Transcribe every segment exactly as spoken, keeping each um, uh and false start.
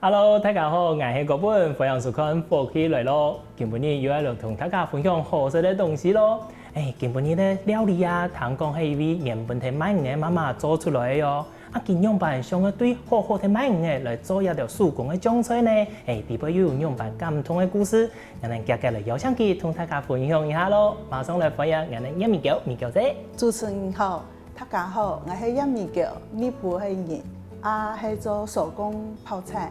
Hello，大家好，𠊎係國本，歡迎收看《福氣來了》。今晡日又愛來同大家分享好食个東西囉。欸，今晡日个料理啊，聽講係一位原本係賣魚个媽媽做出來个哦。啊，佢仰般想愛對好好个賣魚仔來做這兜手工个醬菜呢？欸，裡背又有仰般感動个故事？𠊎等遽遽來邀請佢同大家分享一下囉。馬上來歡迎𠊎等葉美嬌，美嬌姐。主持人好， 大家好，𠊎係葉美嬌，內埔个人，啊係做手工泡菜。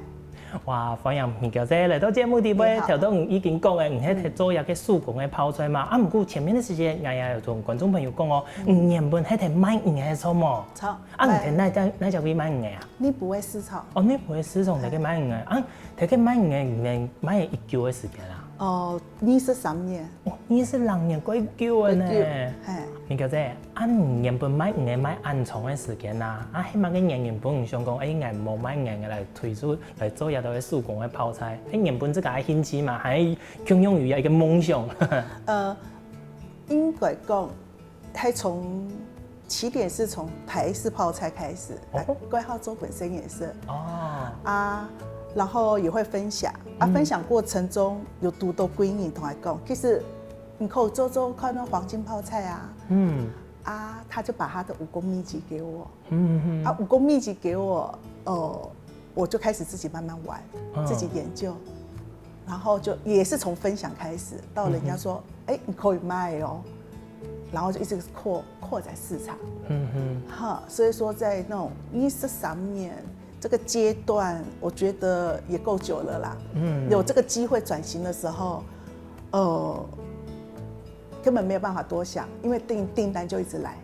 哇，歡迎美嬌姐來到節目裡背，你好。頭先你已經講了，你係在做一個手工个泡菜嘛。啊，毋過前面个時間，𠊎也有同觀眾朋友講哦，你原本係在賣魚个，著無？著。啊，你在哪，哪，哪隻位賣魚个啊？內埔个市場。哦，內埔个市場在該賣魚个。啊，在該賣魚个，你賣幾久个時間啊？哦，二十三年。 哦，二十六年，蓋久个呢。蓋久，嘿。美嬌姐，啊你原本賣魚仔賣恁長个時間啊，啊係麼个原因分你想講，欸，𠊎無賣魚仔來推出，來做這兜个手工个泡菜？係原本自家个興趣嘛，還共樣有一個夢想？呃，應該講，還從 起點是從台式泡菜開始，哦。欸，蓋好做本身也是。哦。啊，然後也會分享，啊，嗯。分享過程中有堵著貴人同𠊎講，其實你可以做做看那黃金泡菜啊。嗯。啊，他就把他的武功秘籍給我。嗯，嗯，嗯。啊，武功秘籍給我，呃，我就開始自己慢慢玩，嗯。自己研究。 然後就也是從分享開始，到人家說，嗯哼。欸，你可以賣哦，然後就一直擴，擴展市場。嗯哼。哈，所以說在那種二十三年這個階段，我覺得也夠久了啦。嗯。有這個機會轉型的時候，呃，根本沒有辦法多想，因為訂，訂單就一直來。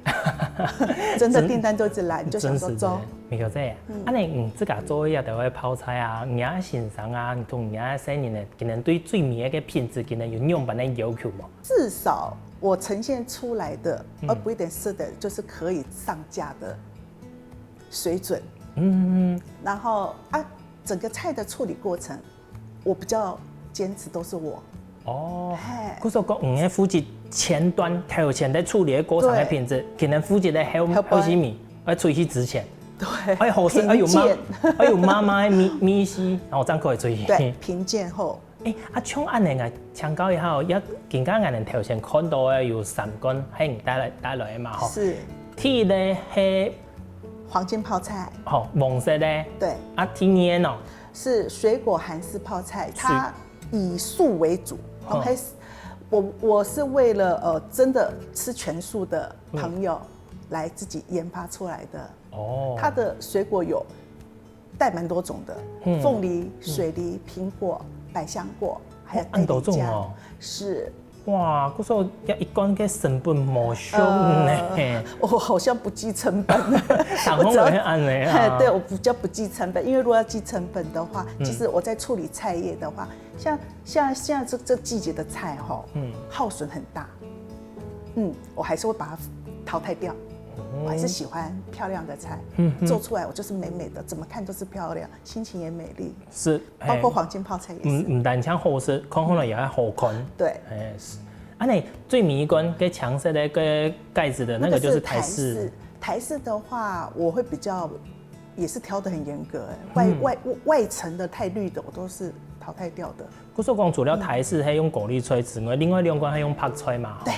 真的訂單就一直來，你就想說，真，真是的。走。美嬌姐，嗯。啊你，你自家做這兜个泡菜啊，你个先生啊，你同你个細人仔，佢等對最尾个品質，佢等有仰般个要求無？至少我呈現出來的，嗯。而不一定是的，就是可以上架的水準。嗯，嗯，嗯。然後啊，整個菜的處理過程， 我比較堅持都是我。哦，嘿。故所講，你係負責前端，頭前在處理个過程个品質，對。佢等負責个後，後半。後尾，愛出去之前。對。哎，好食，哎，有媽，品鑑。哎，有媽媽个味，味緒，然後正可以出去。對，品鑑後。欸，啊，像恁仔，𠊎請教一下哦，也，今下𠊎等頭先看著个有三罐，係你帶來，帶來个嘛，吼。是。第一個係黃金泡菜。吼，黃色个。對。啊，第二個呢？ 是水果韓式泡菜，水它以素為主。哦。OK，我，我是為了，呃，真的吃全素的朋友來自己研發出來的。哦。它的水果有帶蠻多種的，嗯。鳳梨、嗯。水梨、蘋果、百香果，還有哦，恁多種哦。帶回家。是。 哇，故所這一罐个成本無俗呢。呃，我好像不計成本。打工人會恁仔啊。我只要，嘿，對，我比較不計成本，因為如果要計成本的話，嗯。其實我在處理菜葉的話，像，像現在這，這季節的菜吼，嗯。耗損很大。嗯，我還是會把它淘汰掉。哦。我還是喜歡漂亮的菜，嗯哼。做出來我就是美美的，怎麼看都是漂亮，心情也美麗。是。 包括黃金泡菜也是。嘿。毋，毋單淨好食，看起來也還好看。對。欸，是。啊，你最尾一罐該青色个該蓋子的那個就是台式。那個是台式。台式的話，我會比較，也是挑得很嚴格，欸，外，嗯。外，外層的太綠的，我都是淘汰掉的。故所講，除了台式還用高麗菜之外，嗯。另外兩罐還用白菜嘛，吼。對。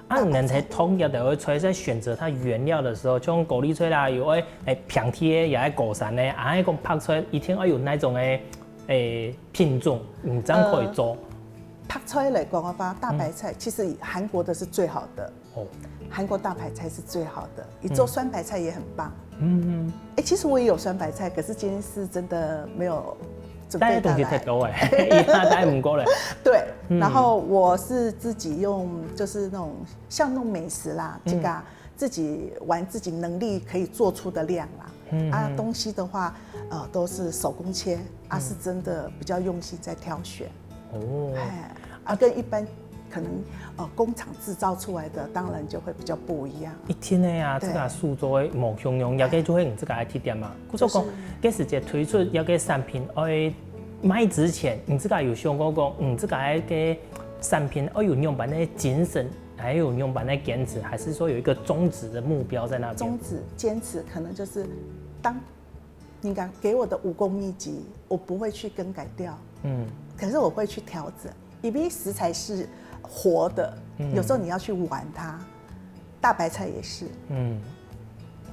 啊，你等在燙這兜个菜，在選擇它原料的時候，像高麗菜啦，有愛，欸，平地个，也愛高山个，啊，還講白菜，一定愛有哪種个，欸，品種，你正可以做。呃，白菜來講的話，大白菜，嗯。其實韓國的是最好的。哦。韓國大白菜是最好的，你做酸白菜也很棒。嗯。嗯嗯。欸，其實我也有酸白菜，可是今天是真的沒有準備帶來。帶的東西太多欸，一下帶不過來。對，嗯。然後我是自己用，就是那種 像弄美食啦，嗯。這個啊，自己玩自己能力可以做出的量啦。嗯，啊，嗯。東西的話，呃，都是手工切，啊，嗯。是真的比較用心在挑選。哦。哎，啊，跟一般可能，呃，工廠製造出來的，當然就會比較不一樣。一定个啊，對。這個手做个無共樣，也个就係你自家个特點嘛。故所講，就是該時節推出這個產品，愛賣之前，你自家有想過講，嗯，這個个產品愛有仰般个精神， 還有仰般个堅持，還是說有一個宗旨的目標在那邊？宗旨、堅持可能就是當，人家给我的武功秘籍，我不会去更改掉，嗯可是我会去调整，因为食材是活的，嗯有时候你要去玩它。大白菜也是，嗯，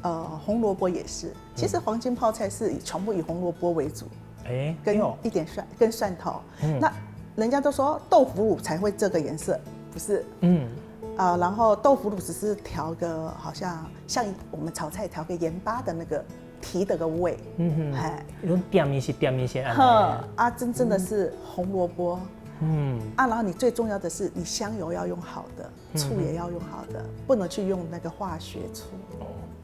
呃，红萝卜也是。其实黄金泡菜是以全部以红萝卜为主，哎，跟哎呦一点蒜，跟蒜头。嗯那人家都说豆腐乳才会这个颜色，不是？嗯啊、然后豆腐乳只是调个好像像我们炒菜调个盐巴的那个提的个味，嗯哼，哎，有点一些点一些，哼啊，真正的是红萝卜嗯啊，然后你最重要的是你香油要用好的，醋也要用好的，不能去用那个化学醋。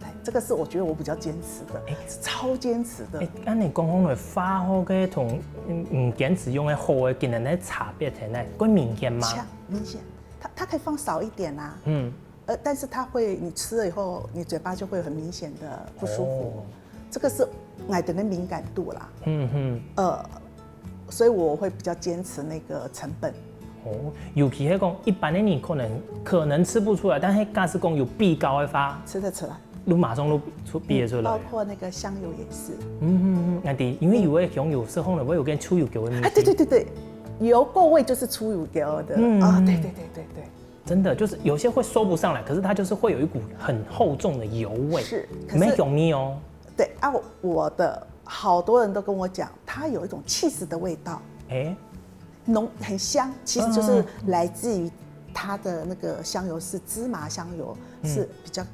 哎，这个是我觉得我比较坚持的，超坚持的哎。，按你讲讲来，化学个同嗯坚持用个好个，竟然个差别在哪？会明显吗？像明显，它它可以放少一点啊，嗯，呃，但是它会，你吃了以后，你嘴巴就会有很明显的不舒服。哦这个是矮人的敏感度啦，嗯哼，呃，所以我会比较坚持那个成本。哦，尤其是讲一般的人可能可能吃不出来，但是假使讲有比较的话，吃得出来，你马上都出比得出来包。括那个香油也是。嗯哼哼，那对，因为有的香油是放了，会有点臭油给我。哎，对对对对，油够味就是出油给我的、嗯啊，对对对对对，真的就是有些会说不上来，可是它就是会有一股很厚重的油味，是，可是没容易哦。对啊，我我的好多人都跟我讲，它有一种 cheese 的味道，哎，浓很香，其实就是来自于它的那个香油是芝麻香油，是比较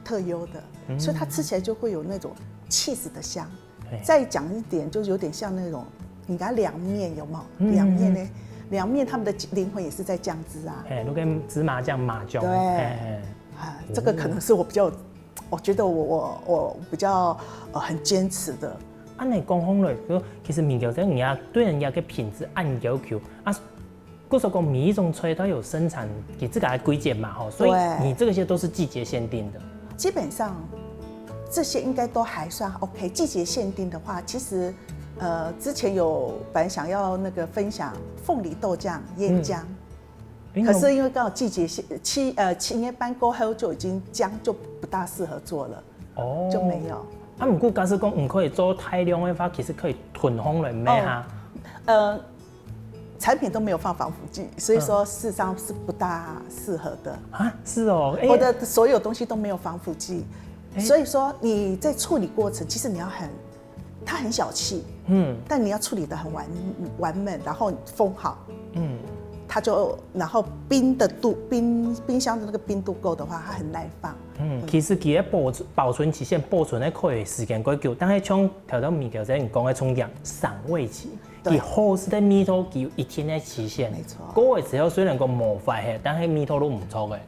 特优的，所以它吃起来就会有那种 cheese 的香。再讲一点，就有点像那种，你看凉面有没有？嗯凉面呢，凉面他们的灵魂也是在酱汁啊。哎，都跟芝麻酱麻酱，对哎，啊，这个可能是我比较，我觉得我我我比较呃很坚持的。按你讲好了，就其实物件在人家对人家个品质按要求啊，故所讲每一种菜都有生产给自家的规则嘛吼，所以对你这些都是季节限定的。基本上这些应该都还算 OK。季节限定的话，其实呃之前有本来想要那个分享凤梨豆酱、鄢酱，因为可是因为刚好季节限七呃七月半过后就已经姜就不大适合做了，哦就没有。啊，毋过假使讲毋可以做大量的话，其实可以囤放来咩哈？呃，产品都没有放防腐剂，所以说事实上是不大适合的。啊，是哦，哎，我的所有东西都没有防腐剂，所以说你在处理过程，其实你要很，它很小气，嗯，但你要处理的很完完美，然后封好，嗯，它就然后冰的度冰冰箱的那个冰度够的话，它很耐放。嗯，其实佢个保保存期限、保存个可以时间过久，但是像头先物件先讲个重点，赏味期，对佢好食个味道佢有一定个期限，没错过个时候虽然讲无坏个，但是味道都毋错个。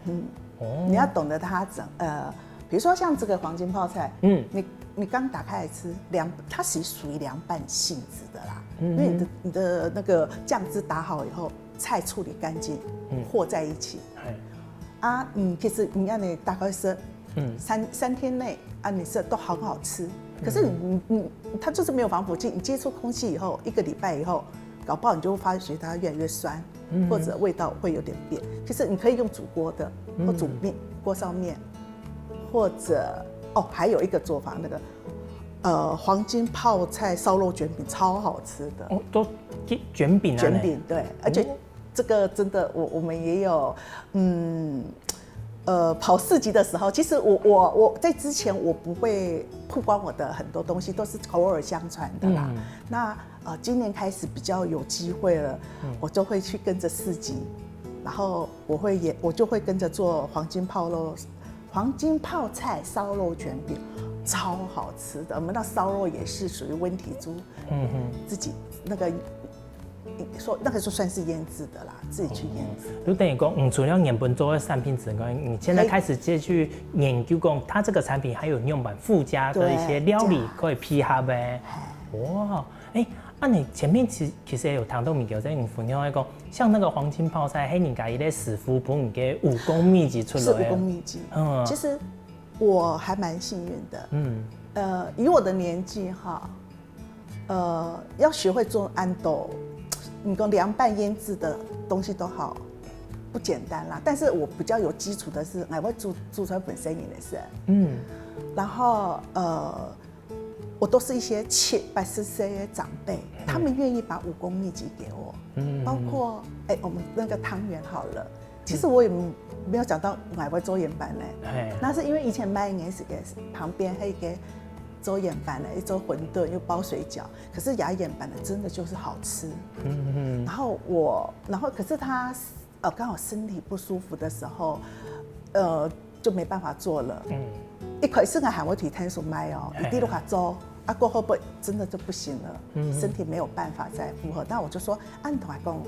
你要懂得它整呃，比如说像这个黄金泡菜，嗯你你刚打开来吃，凉，它其实属于凉拌性质的啦，因为你的你的那个酱汁打好以后，菜处理干净，和在一起哎，啊，嗯，其实你让你大概是嗯三三天内啊，你吃都很好吃。可是你你你，它就是没有防腐剂，你接触空气以后，一个礼拜以后，搞不好你就会发觉它越来越酸，或者味道会有点变。其实你可以用煮锅的，或煮面锅烧面，或者哦，还有一个做法，那个呃黄金泡菜烧肉卷饼超好吃的。哦，都卷饼啊，卷饼对，而且这个真的，我我们也有，嗯，呃，跑市集的时候，其实我我我在之前我不会曝光我的很多东西，都是口耳相传的啦。那呃，今年开始比较有机会了，我就会去跟着市集，然后我会也我就会跟着做黄金泡肉。黄金泡菜烧肉卷饼超好吃的，我们那烧肉也是属于温体猪，嗯哼，自己那个说那个就算是腌制的啦，自己去腌制。就等于讲，嗯，除了原本做个产品之外，你现在开始再去研究讲，它这个产品还有用版附加的一些料理可以配合呗。哇，哎，那你前面其其实也有谈到物件，在你分享来讲，像那个黄金泡菜，嘿，人家一个师傅帮你个武功秘籍出来是武功秘籍。嗯其实我还蛮幸运的，嗯呃，以我的年纪哈，呃，要学会做安斗，你讲凉拌腌制的东西都好不简单啦。但是我比较有基础的是，我会煮煮出来本身也是，嗯然后呃，我都是一些七八十岁的长辈，他们愿意把武功秘籍给我，嗯，包括哎、我们那个汤圆好了，其实我也没有讲到我还会做圆粄呢，嘿，那是因为以前卖年时给旁边还有一个做圆粄的，一做馄饨又包水饺，可是牙眼粄的真的就是好吃，嗯嗯，然后我，然后可是他呃刚好身体不舒服的时候，呃就没办法做了，嗯，一开始我还会提摊手卖哦，一滴都卡做。啊，过后不真的就不行了，嗯，身体没有办法再负荷。那我就说，啊，你同我讲，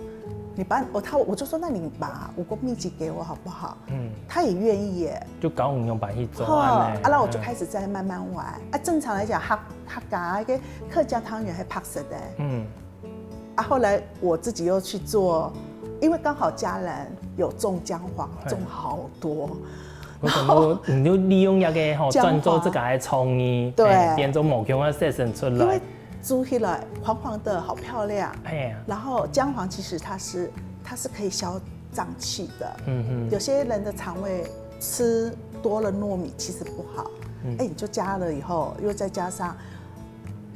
你把我他我就说，那你把武功秘籍给我好不好？嗯，他也愿意耶。就教你用板去做啊，啊，那我就开始再慢慢玩。啊，正常来讲，客客家个客家汤圆还白色的，嗯，啊，后来我自己又去做，因为刚好家人有种姜黄，种好多。我想说，你就利用那个吼，专做这个来创意，对，变做某种的色生出来。因为煮起来黄黄的，好漂亮。哎呀，然后姜黄其实它是它是可以消胀气的，嗯嗯，有些人的肠胃吃多了糯米其实不好，哎，你就加了以后，又再加上，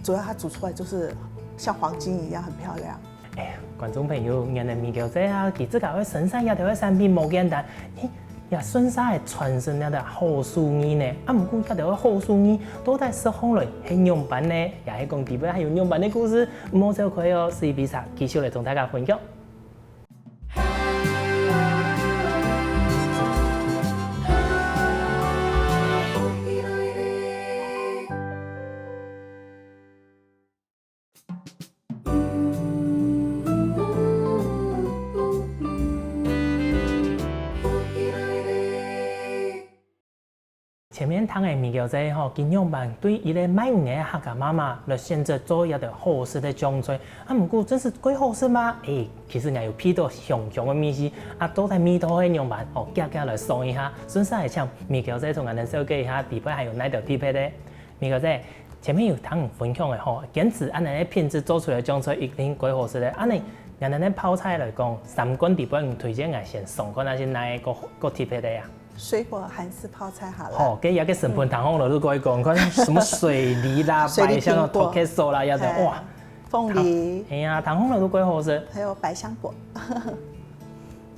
主要它煮出来就是像黄金一样很漂亮。 哎呀，观众朋友，原來Michelle姐啊，佢自家會生產這兜个產品無簡單，嘿，也順續會傳承這兜好手藝呢。啊，毋過這兜个好手藝到底食起來係仰般呢？也係講底背還有仰般个故事，毋好走開哦，四B三繼續來同大家分享。 前面聽个Michelle姐吼，佢仰般對一個賣魚个客家媽媽來選擇做一道好食个醬菜，啊，毋過真係蓋好食嗎？欸，其實𠊎有鼻著香香个味緒，啊，到底味道係仰般？哦，遽遽來嚐一下，順續來請Michelle姐同𠊎等紹介一下，底背還有哪兜特別个。Michelle姐， 前面有聽你分享个吼，堅持恁樣个品質做出來个醬菜一定蓋好食个。恁樣，恁樣个泡菜來講，三罐底背你推薦𠊎先上看下係哪一個，個特別个啊？水果韓式泡菜好了。吼，該這個成分談好了，就可以講，看什麼水梨啦、水梨、百香啦、蘋果、Toketsu啦，這兜，嘿，哇，鳳梨，哎呀，談好了都蓋好食。還有百香果。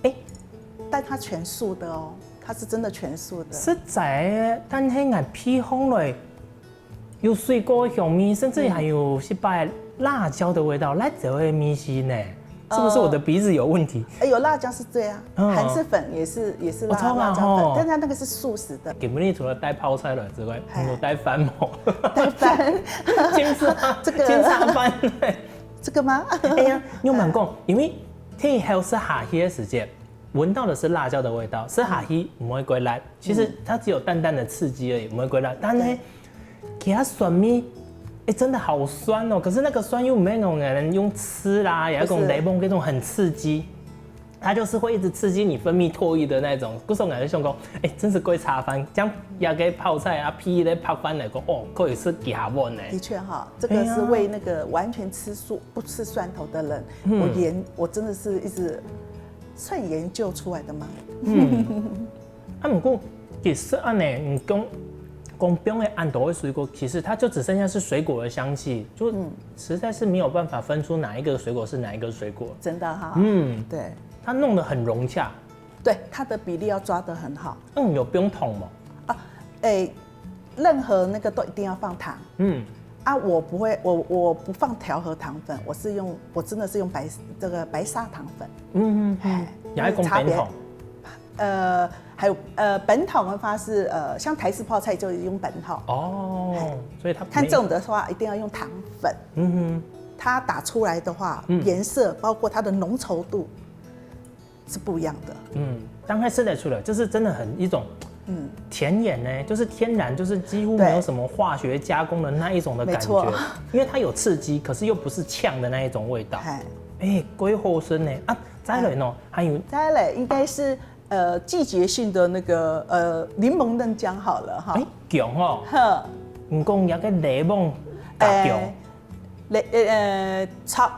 欸，但它全素的哦，它是真的全素的。實在个，但係𠊎鼻起來 有水果个香味，甚至還有一擺辣椒的味道，辣椒个味緒呢，是不是我的鼻子有問題？哎，有辣椒是這樣，嗯，韓式粉也是也是辣，我知道啊，辣椒粉，吼，但它那個是素食的。今日除了帶泡菜來之外，嘿，你有帶飯無？帶飯，金沙，這個金沙飯，這個嗎？哎呀，你有問過，因為太好食下去个時節， 聞到的是辣椒的味道，食下去毋會過辣。其實它只有淡淡的刺激而已，毋會過辣。但係，其他酸味，欸，真的好酸哦！可是那個酸又沒有人用吃啦，也要講檸檬那種很刺激，它就是會一直刺激你分泌唾液的那種。故所𠊎就想講，欸，真是蓋差飯，這樣也給泡菜啊，配一個白飯來講，哦，可以食幾下碗呢。的確哈，這個是為那個完全吃素、不吃蒜頭的人，我研我真的是一直 算研究出來的嗎？嗯，啊，毋過其實恁樣，你講講放个恁多个水果，其實它就只剩下是水果的香氣，就實在是沒有辦法分出哪一個水果是哪一個水果。真的哈，嗯，對，它弄得很融洽。對，它的比例要抓得很好。嗯，有放糖嗎？啊，欸，任何那個都一定要放糖。嗯，啊，我不會，我我不放調和糖粉，我是用，我真的是用白這個白砂糖粉。嗯嗯嗯，哎，也愛講本土。呃，還有呃本土的話是呃，像台式泡菜就用本土。哦，所以它看這種的話，一定要用糖粉。嗯哼，它打出來的話，顏色包括它的濃稠度 是不一樣的。嗯，剛開始的出來就是真的很一種，嗯，田園呢，就是天然，就是幾乎沒有什麼化學加工的那一種的感覺，沒錯，因為它有刺激，可是又不是嗆的那一種味道。哎，哎，蓋好食呢。啊，再來呢，還有再來應該是呃季節性的那個呃檸檬嫩薑好了哈。哎，薑哦，呵，你講有個檸檬加薑，哎，檸呃呃炒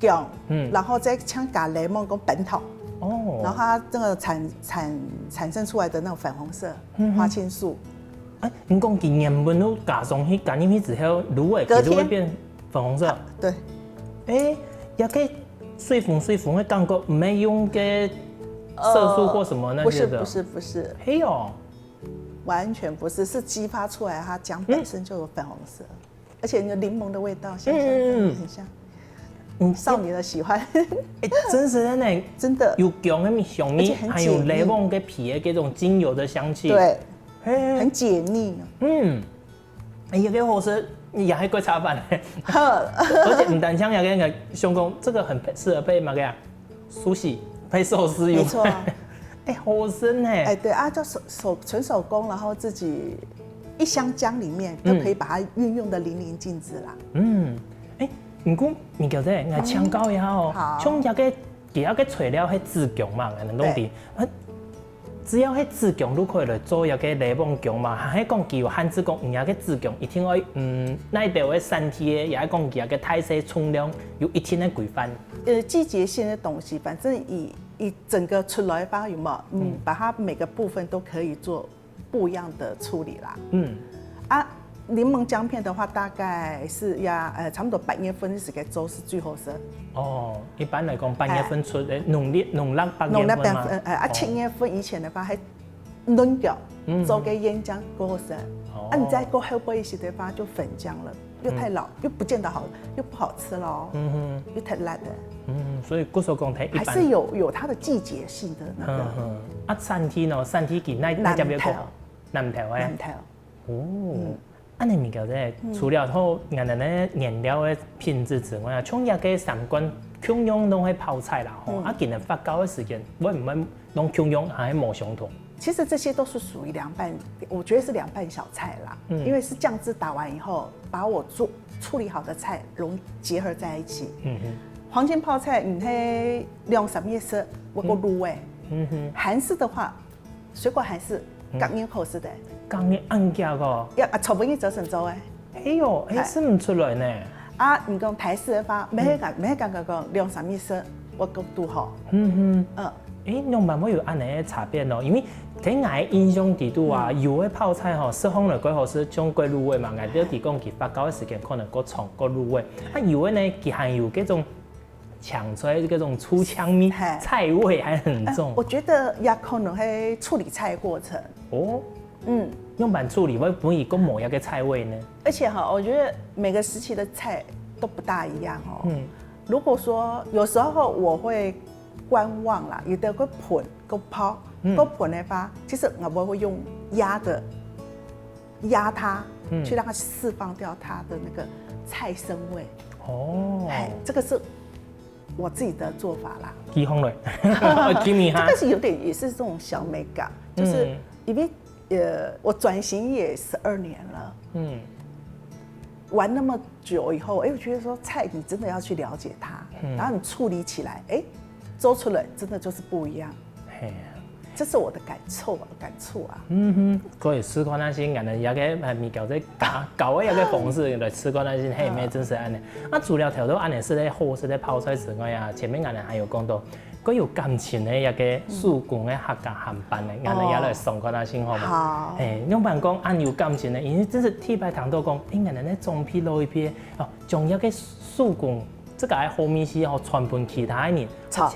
薑，嗯，然後再像加檸檬跟本土，哦，然後它這個產產產生出來的那種粉紅色花青素，哎，你講佢原本都加上去，加入去之後，滷个，佢滷个變粉紅色。對。哎，也可以水紅水紅个感覺，毋係用个色素或什麼那些的。呃，不是不是不是，嘿哦，完全不是，是激發出來它薑本身就有粉紅色，而且那檸檬的味道，香香的，嗯，很香。嗯，少女的喜欢。哎，真是的呢，真的。有薑的香味，而且很解腻。還有檸檬个皮的這種精油的香氣。對，嘿，很解腻。嗯，哎，這个好食，也還過炒飯。好。而且毋單淨這个，想講這个很配，適合配麼个啊？壽司，配壽司用。沒錯。哎，好食呢。哎，對啊，就手手純手工，然後自己一箱薑裡面都可以把它運用得淋漓盡致啦。嗯，哎，毋過米狗姐，𠊎請教一下哦，嗯，好。像這个，佢這个材料係紫薑嘛，𠊎等都知。對。啊， 只要係紫薑就可以來做這个檸檬薑嘛，還係講佢有限制講，你這个紫薑一定愛，嗯，哪兜个產地个，也係講佢這个大細重量有一定个規範。呃，季節性的東西，反正以以整個出來吧，有沒有？嗯，嗯，把它每個部分都可以做不一樣的處理啦。嗯，啊，檸檬薑片的話，大概是要呃差不多八月份的時間做是最好食。哦，一般來講，八月份出，哎，農曆農曆八月份嘛。農曆八月份，哎，啊，哦，七月份以前的話，還嫩薑，嗯，做个醃薑過好食。哦，啊，你再過後背一些的話，就粉薑了，又太老，嗯，又不見得好，又不好吃了，嗯哼，又太辣了。嗯，所以故所講，佢一般還是有有它的季節性的那個。嗯哼，啊，產地呢？產地佢哪哪隻位講？南投。南投哎。南投。哦，嗯。恁樣物件咧，嗯，除了好，𠊎等个原料个品質之外啊，像這个三罐共樣攏係泡菜啦，吼，嗯，啊，佢等發酵个時間會毋會攏共樣，還係無相同？其實這些都是屬於涼拌，我覺得是涼拌小菜啦，嗯，因為是醬汁打完以後，把我做處理好的菜融結合在一起。嗯哼，黃金泡菜，你係兩三日食，會過入味。嗯哼，韓式的話， 水果還係，嗯，隔日好食个。隔日恁遽哦。要啊，昨晡日朝晨做个。哎喲，哎，哎，食毋出來呢。啊，你講台式个話，每個，嗯，每個感覺講兩三日食，會過堵好。嗯哼。嗯。哎，仰般會有恁樣个差別呢？因為在𠊎个印象底肚啊，嗯，有个泡菜吼，食起來較好食，像過入味嘛，𠊎兜提供佢發酵个時間可能較長，過入味。啊，有个呢，佢還有這種 青菜這種醋香味，嘿，菜味還很重。呃，我覺得也可能係處理菜的過程。哦，嗯，仰般處理會分佢較無這个菜味呢？而且哈，我覺得每個時期的菜都不大一樣哦。嗯，如果說有時候我會觀望啦，有的會燜，會泡，嗯，會燜的話，其實我會用壓的，壓它，嗯，去讓它釋放掉它的那個菜生味。哦，哎，這個是 我自己的做法啦。記下來，記一下。這個是有點也是這種小美感，就是，嗯，因為呃，我轉型也十二年了，嗯，玩那麼久以後，哎，我覺得說菜你真的要去了解它，嗯，然後你處理起來，哎，做出來真的就是不一樣。嘿啊，這是我的感受啊，感觸啊。嗯哼，可以試看下先，𠊎等這个呃，米狗在搞搞个這个方式來試看下先，嘿，嗯，乜真係恁樣。啊，除了頭先恁樣食个好食个泡菜之外啊，前面𠊎等還有講到，較有感情个這个手工个客家鹹粄呢，𠊎等也來嚐看下先好無？好。嘿，仰般講恁有感情呢？因為真係第一擺聽到講，哎，𠊎等个長輩老一輩哦，將這个手工 這个好味緒吼，傳分其他个人，著，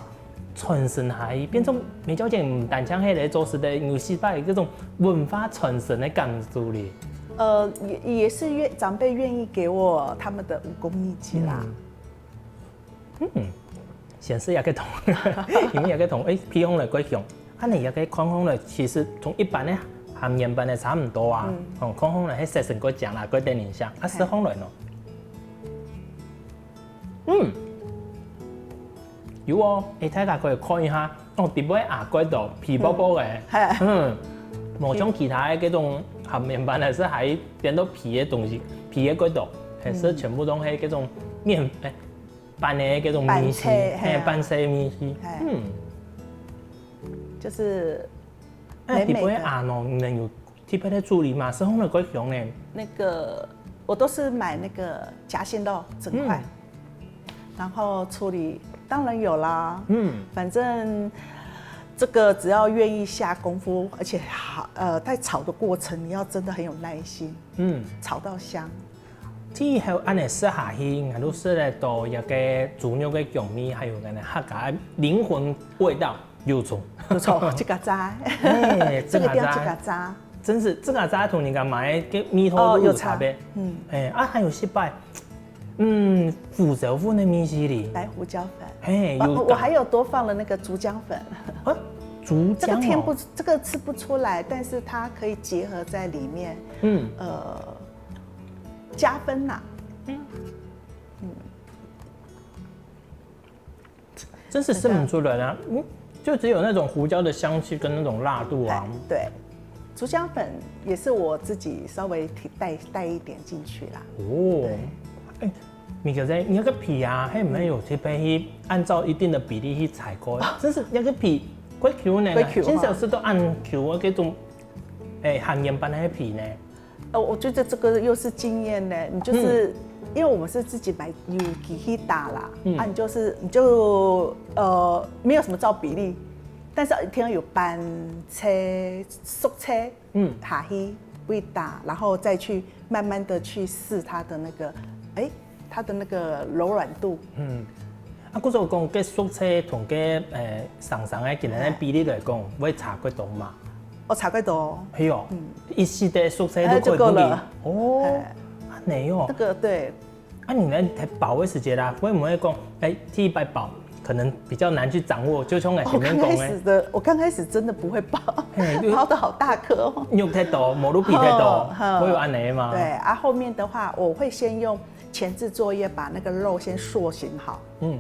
傳承下去，變成梅小姐毋單淨係來做事个，有時把這種文化傳承个感覺哩。呃，也也是願長輩願意給我他們的武功秘籍啦。嗯，嗯，先試一下个湯，因為這个湯，哎，鼻風來過香，恁樣這个看風來，其實同一般个鹹鹽粄个差毋多啊。嗯，哦，看風來，係色水過靚啦，過得人香，啊，食風來喏。 嗯，有哦，哎，大家可以看一下，哦，底背啊，蓋到皮薄薄个，嗯，嘿，嗯，無像其他个這種鹹鹽粄，還係還顛倒皮个東西，皮个蓋到，還係全部都係這種麵，哎，粄个這種米絲，粄菜，嘿，嘿啊，粄菜米絲，嘿，嗯，就是哎，美美的。底背啊，喏，你能有 特別个處理嘛，食起來蓋香呢。那個，我都是買那個夾心肉整塊，嗯，然後處理，當然有啦。嗯，反正这个只要愿意下功夫，而且好，呃，在炒的过程你要真的很有耐心，嗯，炒到香。之後恁樣食下去，𠊎都食得到一个豬肉个香味，還有𠊎等客家个靈魂味道，有錯。有錯，自家炸，哎，這个店自家炸。自家炸。真是，自家炸同人家買个味道都有差別。哦，有差。嗯。哎，啊，還有一擺，嗯，胡椒粉个味緒哩。白胡椒粉。嘿，有，哦，我還有多放了那个竹荚粉。啊，竹荚哦。这个添不，这个吃不出来，但是它可以结合在里面，嗯，呃，加分呐。嗯。嗯。真是吃不出来啊，嗯，就只有那种胡椒的香气跟那种辣度啊。哎，对，竹荚粉也是我自己稍微提，带，带一点进去啦。哦，对。哎，米姐姐，你那个皮啊，还没有去配，按照一定的比例去裁过，真是那个皮会Q呢，会Q哈。真是是都按Q的那种，哎，鹹鹽版的皮呢。呃，我觉得这个又是经验呢，你就是，嗯，因为我们是自己买有机器打啦，嗯，啊，你就是，你就，呃，没有什么照比例，但是一定要有煸切、熟切，嗯，下去喂打，然后再去慢慢的去试它的那个，哎，它的那个柔软度。嗯。啊，故所讲，个熟切同个，呃，生生个，今日个比例来讲，会差几多嘛？哦，差几多？係哦，嗯，一息个熟切都可以不理。哎，就够了。哦，哎。恁樣哦。这个，对。啊，你们在包个时节啦，会不会讲，哎，第一摆包可能比较难去掌握，就像我前面讲的。我刚开始的，我刚开始真的不会包，嘿，就包得好大颗哦。肉太多，无都皮太多，好，好。会有恁样吗？对，啊，后面的话，我会先用前置作业把那个肉先塑形好。嗯。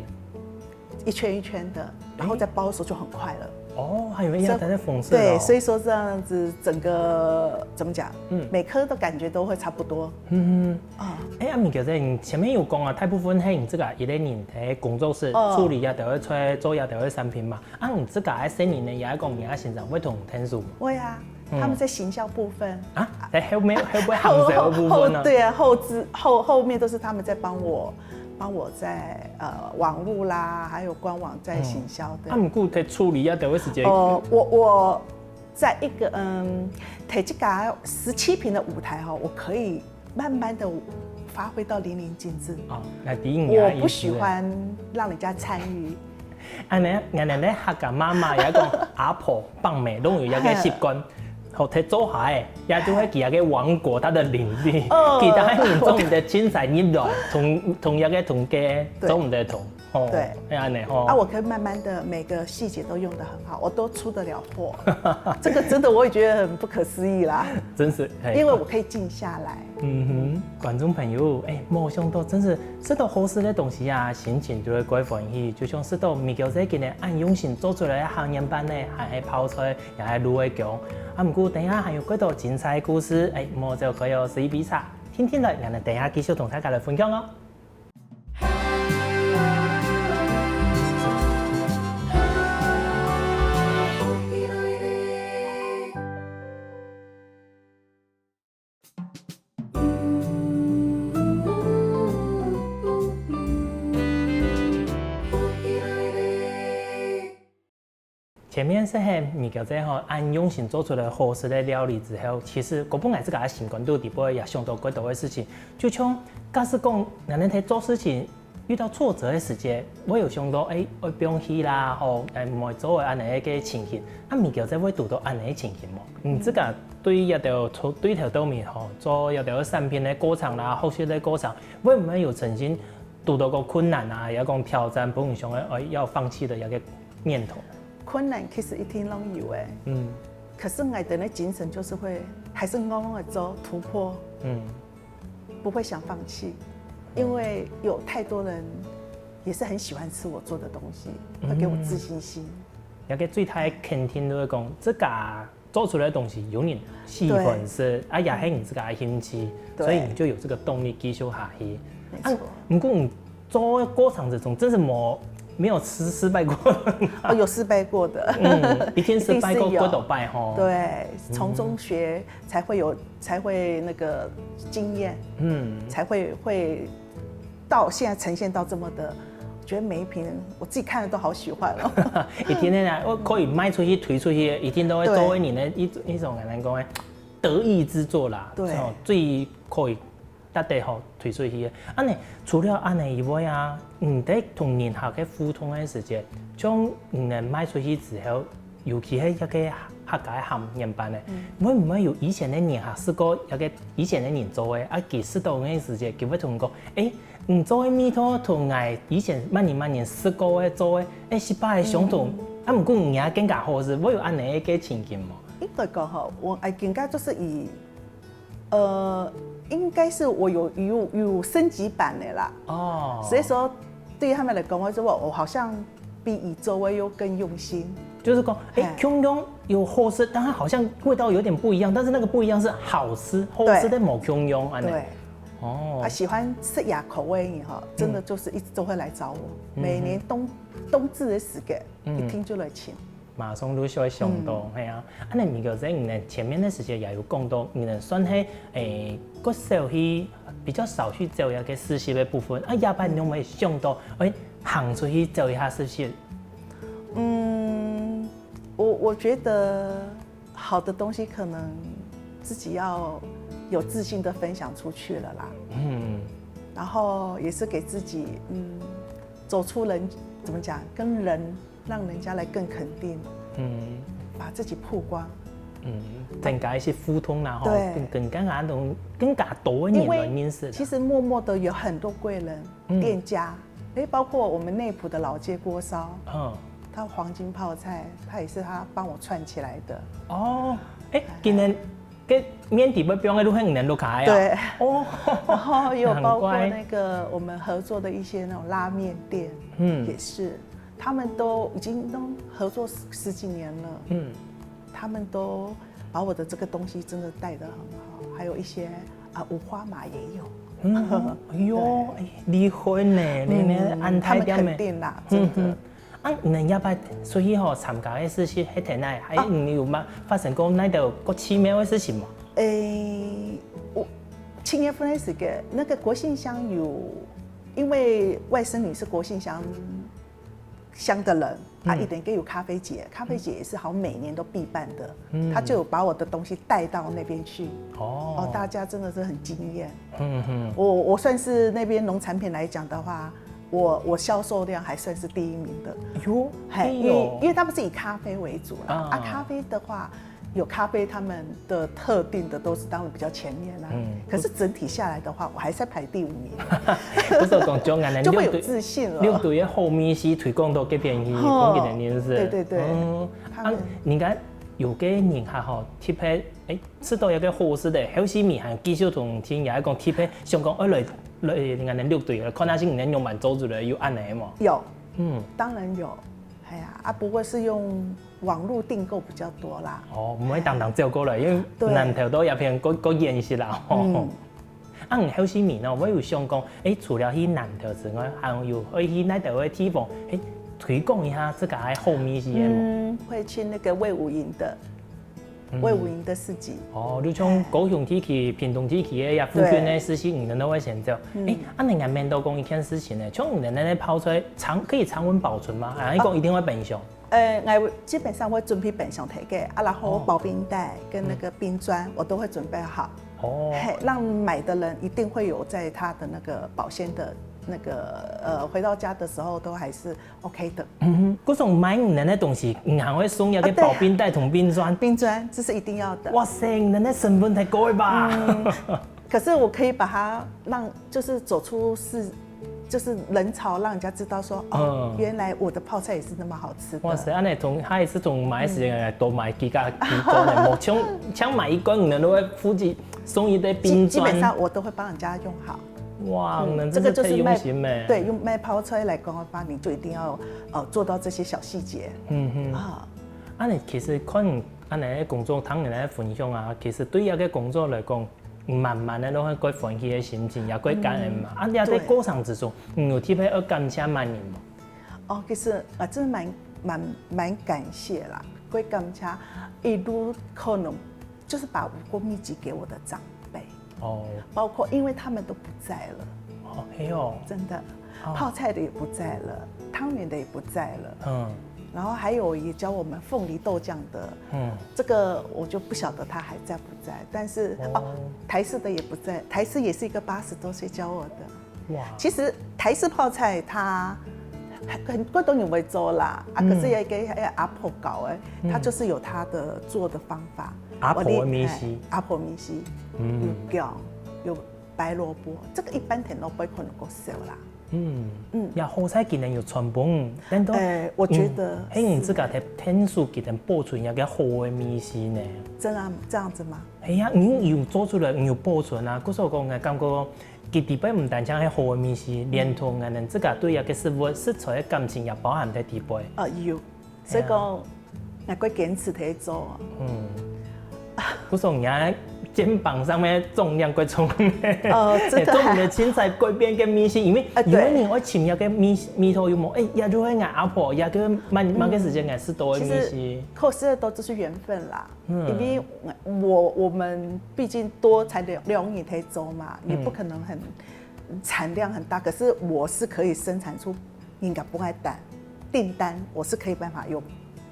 一圈一圈的，然后再包的时候就很快了。哦，还有一样在那缝制哦。对，所以说这样子整个怎么讲？嗯，每颗的感觉都会差不多。嗯嗯。啊，哎，阿米姐姐，你前面有讲啊，大部分係你自家一个人在工作室，哦，处理啊，都会做，做啊，都会产品嘛。啊，你自家个生意呢，也讲你个先生会同你添手吗？会啊，嗯，他们在行销部分啊，在后面，后面行销部分呢？后，对啊，后置，后，后面都是他们在帮我，帮我在，呃，网络啦，还有官网在行销的。嗯。啊，毋过在处理啊，都会时间。哦，我，我在一个，嗯，在这个十七坪的舞台哈，我可以慢慢的发挥到淋漓尽致。哦，那第一年啊，我不喜欢让人家参与。恁呢，恁呢，客家妈妈也讲阿婆放美，拢有一个习惯。好，在做下个，也就会佢个王国，他的领地，哦，其他人做毋得进来入来，同，同一个同个，对，做毋得同。哦，对。係恁呢吼。啊，我可以慢慢的每个细节都用得很好，我都出得了货。这个真的我也觉得很不可思议啦。真是，嘿。因为我可以静下来。嗯哼，观众朋友，哎，没想到真是食到好食个东西啊，心情就会怪欢喜，就像食到米狗姐今日恁用心做出来个鹹鹽粄呢，還係泡菜，也係滷个薑。啊，毋过等一下還有幾多精彩个故事，哎，莫走開哦，食一杯茶，聽聽來，𠊎等等一下繼續同大家來分享哦。 前面係係米狗姐吼，恁用心做出來好食个料理之後，其實，過本來自家个心肝肚底背也想到幾多个事情，就像假使講，𠊎等在做事情遇到挫折个時節，會有想到，哎，愛放棄啦，吼，哎，毋愛做个恁樣个情形。啊，米狗姐會堵到恁樣个情形無？你自家對這兜從對頭到尾吼，做這兜產品个過程啦，學習个過程，會毋會有曾經堵到過困難啊，也講挑戰，分你想要，哎，要放棄个一个念頭？ 困難其實一定都有誒，嗯，可是𠊎等个精神就是會還是硬硬个做突破，嗯，不會想放棄，因為有太多人也是很喜歡吃我做的東西，會給我自信心。那個最大个肯定就係講，自家做出來个東西有人喜歡食，對，啊，也係你自家个興趣，對，所以你就有這個動力繼續下去。沒錯。啊，毋過你做个過程之中，真是無，沒有失，失敗過。哦，有失敗過的。嗯，一定失敗過，一定是有，幾多擺吼。對，從中學才會有，才會那個經驗，嗯，才會，會到現在呈現到這麼的觉得每一瓶我自己看了都好喜欢哦。一定个啦，我可以卖出去、推出去，一定都会作为你的一一种人讲个得意之作啦。对哦，最可以大家吼推出去个。安尼，除了安尼以外啊，你在同人客个互动个时节，像你能卖出去之后，尤其係一个客家个鹹面粄呢，会毋会有以前个人客試过一个以前个人做个，啊，佢食到个时节，佢会同你讲，诶，你做个味道同𠊎以前乜人乜人食过个做个，诶，失败个相同，啊，毋过你也更加好食，会有安尼个情形无？应该讲吼，我哎，应该就是以呃，应该是我有有有升级版的啦。哦，所以说，对于他们来讲，我说我我好像比以周威又更用心。就是讲，哎，哎共样有好食，但它好像味道有点不一样，但是那个不一样是好吃，好食的某共样安尼。对，哦啊，，喜欢吃雅口味的哈，真的就是一直都会来找我，每年冬冬至的时间，一听就来请。马上就会想到，哎呀，啊，那米哥在你的前面的时间也有讲到，你能算是诶，个少去比较少去走一个实习的部分，啊，下班你有没有想到，哎，行出去走一下实习？嗯，我我觉得好的东西可能自己要有自信的分享出去了啦。嗯，然后也是给自己，嗯，走出人怎么讲，跟人让人家来更肯定，嗯把自己曝光。嗯，增加一些互动啦，吼，对更更加那种更加多的人因为来认识的。其实默默的有很多贵人、嗯店家，诶，包括我们内埔的老街锅烧，嗯，他黄金泡菜，他也是他帮我串起来的。哦，哎，今年个年底要放个路很能路卡呀。对，哦，然后也有包括难怪那个我们合作的一些那种拉面店，嗯也是，他们都已经都合作十十几年了，嗯，他们都把我的这个东西真的带得很好，还有一些啊五花马也有。嗯，哎呦，哎，厉害呢，你呢，嗯安泰店呢他们肯？定啦，真的。嗯嗯。啊，你也捌出去吼参加个事情，迄天呢，还啊你有吗？发生过那个个奇妙的事情吗？诶，我七月份的时候，那个国姓乡有，因为外甥女是国姓乡乡的人，她嗯一定给有咖啡节，咖啡节也是好像每年都必办的，嗯她就有把我的东西带到那边去。哦哦，大家真的是很惊艳。嗯哼，我我算是那边农产品来讲的话，我我销售量还算是第一名的。哟，嘿，哎因为呦因为他们是以咖啡为主啦，啊啊，咖啡的话有咖啡他们的特定的都是当然比较前面啦。嗯可是整体下来的话，我还是在排第五名，不是讲中啊，就会有自信了。六队的后面是推广到这边去，哦讲给人认识。对对对嗯，他们啊，人家有个人客吼，特别哎，吃到一个好食的，后期米还继续同听，也讲特别想讲，哎来来，人家六队了，看下是人家用满周子的有安排嘛。有，嗯，当然有，哎呀啊，不过是用网络订购比较多啦。哦，毋会当当照过来，因为对南投都一片个个现实啦，吼。嗯啊，你后期米呢，我有想讲，哎，除了去南投之外，还有会去哪个地方，哎，推广一下自家个好米食的无？嗯，会去那个卫武营的，嗯卫武营的市集。哦，就像高雄地区、屏东地区个呀，附近的事情，你都会先做。哎，啊，人家面到讲一件事情呢，像你的那些泡菜，常可以常温保存吗？啊，你讲一定会冰箱。呃，我基本上会准备冰箱提给啊，然后保冰袋跟那个冰砖我都会准备好，哦，嘿，让买的人一定会有在他的那个保鲜的那个呃，回到家的时候都还是 OK 的。嗯哼，各种买你的那东西，银行会送一个啊对保冰袋同冰砖。冰砖这是一定要的。哇塞，你的那成本太高了吧？可是我可以把它让就是走出市，就是人潮，让人家知道说哦，嗯原来我的泡菜也是那么好吃的。哇塞，安尼从下一次从买时间来多买几个几罐的，莫像像买一罐，可能都会附近送一堆基冰砖。基本上我都会帮人家用好。哇，嗯你们这个就是卖真是太用心了。对，用卖泡菜来讲的话，你就一定要呃做到这些小细节嗯哼。啊。啊，你其实看安尼个工作，听你个分享啊，其实对一个工作来讲，慢慢的都会过欢喜的心情，也过感恩嘛。啊，你在对过程之中，你有特别要感谢乜人吗？哦，其实啊，真的蛮蛮蛮感谢啦，会感谢一路可能就是把五个秘籍给我的长辈，哦，包括因为他们都不在了，哦，嘿哦，真的，泡菜的也不在了，汤圆的也不在了。嗯，然后还有也教我们凤梨豆酱的，嗯，这个我就不晓得它还在不在。但是哦，台式的也不在，台式也是一个八十多岁教我的。哇，其实台式泡菜它很很多人会做啦，啊，可是也给阿婆搞哎，它就是有它的做的方法。阿婆的味緒，阿婆味緒，嗯，有姜，有白萝卜，这个一般田螺不会可能够熟啦。嗯，嗯，也好彩今年有传播，但都，哎，我觉得，嗯，嘿，你自家在天数给人保存一个好的味緒呢。真的这样子吗？哎呀，你有做出来，你有保存啊，故所讲，我感觉，佢底背毋单淨係好的味緒，連同我们自家对一个食物食材的感情也包含在底背。啊，有，所以讲，我会坚持去做。嗯。不是人家肩膀上面重量过重，哦，真的啊。重的青菜改变个味緒，因为有的人会寻一个味味道有无？哎，也就会俺阿婆，也就慢慢个时间俺食到的味緒。其实，可是都只是缘分啦，因为我我们毕竟多才两两人在做嘛，也不可能很产量很大，可是我是可以生产出应该不会单订单，我是可以办法有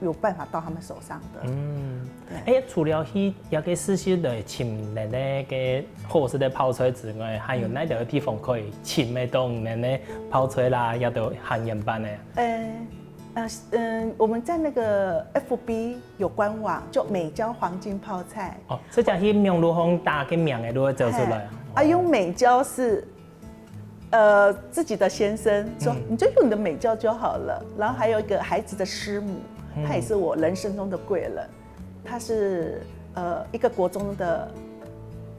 有办法到他们手上的。嗯，对。哎，除了去一个市集来寻恁个个好食个泡菜之外，还有哪个地方可以寻得到恁个泡菜啦，也都很原版的？呃，呃，嗯，我们在那个F B有官网，就美娇黄金泡菜。哦，这家去网络上打个名个，都会走出来。啊，用美娇是呃，自己的先生说，你就用你的美娇就好了。然后还有一个孩子的师母，她也是我人生中的贵人，她是呃一个国中的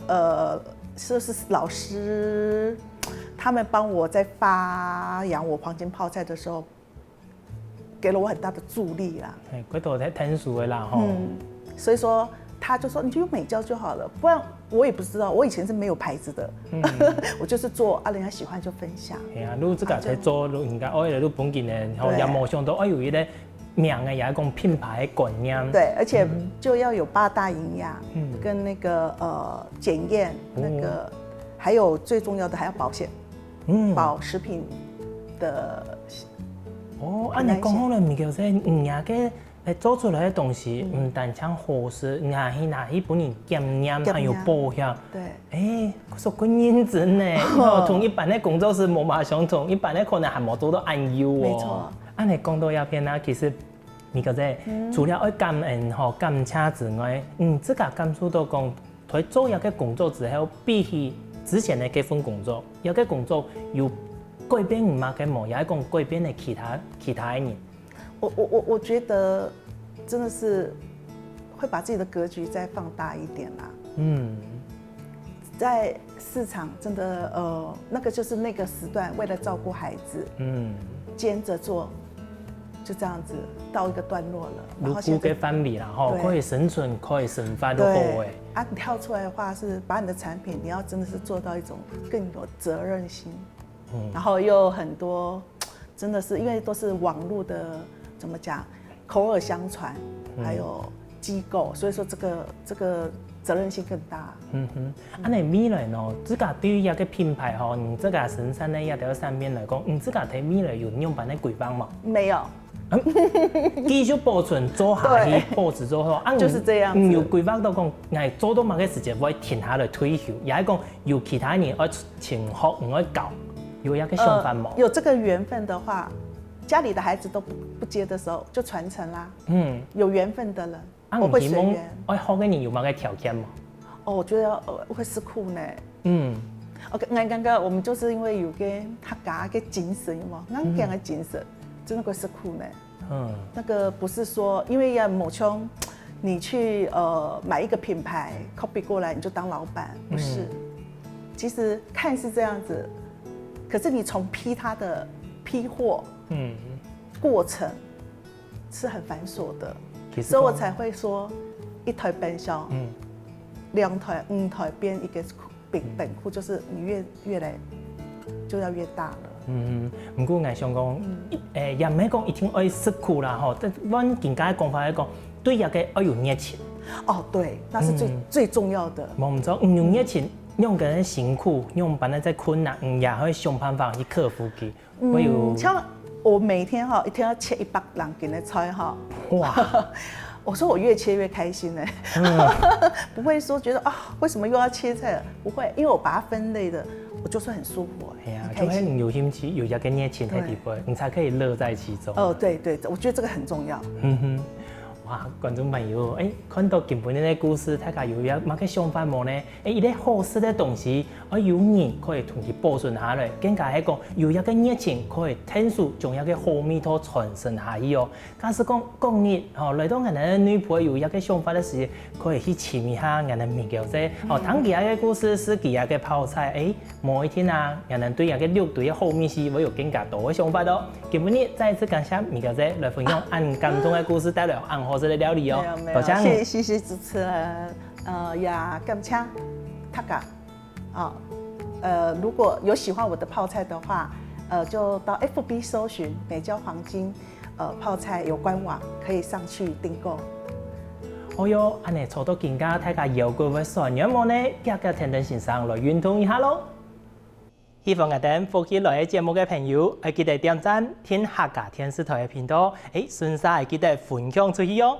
呃就是老师，他们帮我在发扬我黄金泡菜的时候，给了我很大的助力啦。哎，过头太成熟了啦吼。嗯，所以说他就说你就用美娇就好了，不然我也不知道，我以前是没有牌子的，嗯，我就是做啊，人家喜欢就分享。哎呀，你自家在做，你应该爱了，你本身呢，然后也没想到，哎，有一个名个，也讲品牌的观念。对，而且就要有八大营养，嗯，跟那个呃检验那个，还有最重要的还要保险，嗯，保食品的。哦，啊，你讲好了，物件是你个 哎，做出来个东西毋單淨好食，拿去拿去分人檢驗，檢驗，還有保險。對。哎，所以恁認真呢，吼，同一般个工作是無麼相同，一般个可能還無做到恁幼哦。沒錯。恁樣講到這片啊，其實，米哥姐，除了愛感恩吼、感謝之外，嗯，自家感受到講，在做這个工作之後，比起之前个該份工作，這个工作有改變你麼个無？也係講改變了其他其他个人？ 我我我我觉得真的是会把自己的格局再放大一点啦。嗯，在市场真的呃，那个就是那个时段为了照顾孩子，嗯，兼着做，就这样子到一个段落了。然后现在个范围啦，吼，对，可以生存，可以生发都好诶。对啊，你跳出来的话是把你的产品，你要真的是做到一种更有责任心，嗯，然后又有很多 真的是因为都是网络的，怎么讲，口耳相传，嗯，还有机构，所以说这个这个责任心更大。嗯哼，恁樣未來呢，自家對於這个品牌吼，你自家生產个這條產品來講，你自家對未來有仰般个規劃無？沒有。繼續保存做下去，對，保持做好，啊，你，就是這樣子。你有規劃到講，𠊎做到麼个時節會停下來退休，也係講 有其他人愛尋學，你愛教，有這个想法無？呃，有這个緣分的話，家裡的孩子都不不接的時候，就傳承啦。嗯，有緣分的人，啊，我會隨緣。你希望愛學个人有麼个條件無？哦，我覺得呃會食苦呢。嗯，OK，那剛剛我們就是因為有个客家个精神嘛，硬頸个精神，真的會食苦呢。 嗯，那个不是说因为要某穷，你去呃买一个品牌 copy 过来你就当老板，不是。其实看似这样子，可是你从批他的批货，嗯，过程是很繁琐的，其实所以我才会说一台冰箱，嗯，两台、五台变一个 本本库就是你越越来就要越大了。嗯，毋過𠊎想講，一誒，也毋係講一定愛食苦啦吼，但換更加講法來講，對這个愛有熱情。哦，對，那是最最重要的。無毋著，你有熱情，仰般个辛苦，仰般个在困難，你也會想辦法去克服佢。會有嗯，像我每天哈，一天要切一百公斤的菜哈，哇，我说我越切越开心哎、嗯，不会说觉得啊，为什么又要切菜了？不会，因为我把它分类的，我就是很舒服、哎呀，很开心。就係你有興趣，有一個熱情在裡背，你才可以樂在其中。哦，对对，我觉得这个很重要。嗯哼，哇，觀眾朋友，誒，看到今晡日个故事，大家有一個麼个想法無呢？誒，一個好食个東西，愛有人可以同佢保存下來，更加係講有一個熱情可以𢯭手將一個好味道傳承下去哦。假使講，講你，吼，來到𠊎等个內埔有一個想法个時，可以去尋一下𠊎等Miguel姐，哦，聽佢个故事，試佢个泡菜，誒，某一天啊，𠊎等對佢个六堆个好味緒會有更加多个想法哦。今晡日再一次感謝Miguel姐來分享恁感動个故事，帶來恁好食个料理哦没有没。有，多謝你。谢谢谢谢主持人，呃，也感谢大家。啊，呃，如果有喜欢我的泡菜的话，呃，就到F B搜寻美娇黄金，呃，泡菜有官网，可以上去订购。好喲，恁呢坐到今下，大家腰骨會痠軟無呢？遽遽跈等先生來運動一下咯。喜歡𠊎等福氣來个節目个朋友，愛記得點讚、訂客家電視台个頻道，誒，順續愛記得分享出去哦。